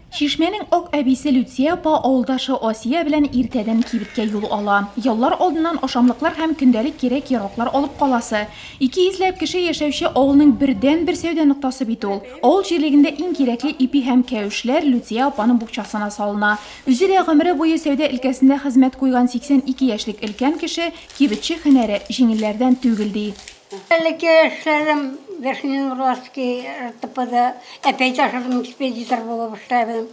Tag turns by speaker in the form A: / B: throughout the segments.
A: Чишмәнең ак әбисе Люция апа авылдашы Асия белән иртәдән кибеткә юл ала. Яллар алдыннан ашамлыклар һәм көндәлек кирәк-яраклар алып каласы. 200 ләп кеше яшәүче авылның бердәнбер сәүдә ноктасы бит ул. Авыл җирлегендә иң кирәкле ипи һәм кәвешләр Люция апаның букчасына салына. Үзе дә гомере буе сәүдә өлкәсендә хезмәт куйган 82 яшьлек өлкән кеше кибетче һөнәре җиңелләрдән түгел ди.
B: Элекке эшләдем Верхненурлатский РТПда әпәй ташыдым, экспедитор булып эшләдем.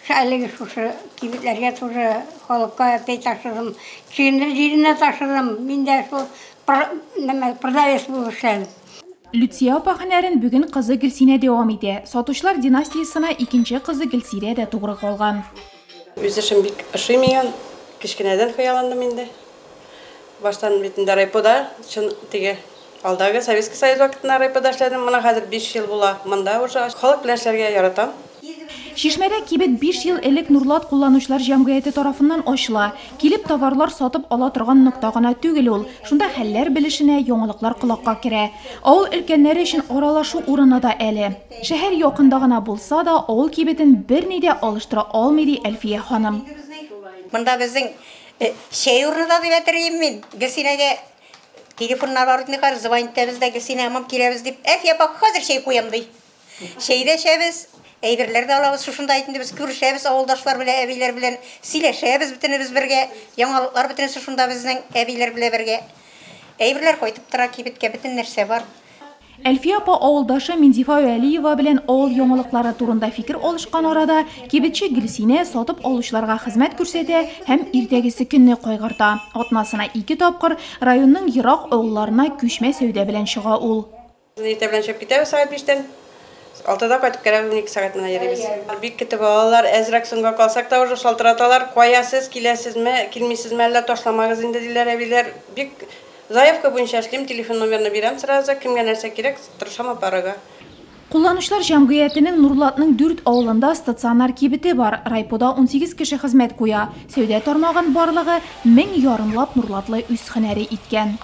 B: Әлеге шушы кибетләргә тоже халыкка әпәй ташыдым. Киемнәр җиренә ташыдым. Мин дә шул продавец булып эшләдем.
A: Люция апа һөнәрен бүген кызы Гөлсинә дәвам итә. Сатучылар династиясенә икенче кызы Гөлсирә дә тугры калган.
C: Үз эшем бик ошый миңа. Кечкенәдән хыялландым инде. Баштан бит инде райпода, чын теге алдагы Советский Союз вакытында райпода эшләдем. Моны хәзер 5 ел була. Монда уже халык белән эшләргә яратам.
A: Чишмәдә кибет 5 ел элек Нурлат кулланучылар җәмгыяте тарафыннан ачыла. Килеп товарлар сатып ала торган нокта гына түгел ул. Шунда хәлләр белешенә, яңалыклар колакка керә. Авыл өлкәннәре өчен аралашу урыны да әле. Шәһәр якында гына булса да, авыл кибетен берни дә алыштыра алмый, ди Әлфия ханым.
D: Монда безнең чәй урыны да дип әйтер мин. Гөлсинәгә телефоннар бар бит хәзер, звонить итәбез дә, Гөлсинә, мам киләбез дип. Әлфия апа, хәзер чәй куям ди. Чәй дә эчәбез, әйберләр дә алабыз. Шушында инде без күрешәбез авылдашлар белән, әбиләр белән сөйләшәбез бөтенебез бергә. Яңалыклар бөтенесе шунда безнең әбиләр белән бергә. Әйберләр кайтып тора кибеткә, бөтен нәрсә бар.
A: Әлфия апа авылдашы Минзифа Вәлиева белән авыл яңалыклары турында фикер алышкан арада кибетче Гөлсинә сатып алучыларга хезмәт күрсәтә һәм иртәгесе көнне кайгырта. Атнасына 2 тапкыр районның ерак авылларына күчмә сәүдә белән чыга ул.
C: Иртә белән чыгып китәбез сәгать 5-тән. 6-да кайтып керәбез, 12 сәгать менә йөрибез. Бик көтеп алалар, әзрәк соңга калсак та уже шалтыраталар. Кая сез, киләсезме, килмисезме, әллә ташламагыз инде диләр әбиләр. Бик заявка буенча эшлим, телефон номерны бирәм сразу, кемгә нәрсә кирәк, тырышам апарырга.
A: Кулланучылар җәмгыятенең Нурлатның 4 авылында стационар кибете бар. Райпода 18 кеше хезмәт куя. Сәүдә тармагын барлыгы 1500 лап нурлатлы үз һөнәре иткән.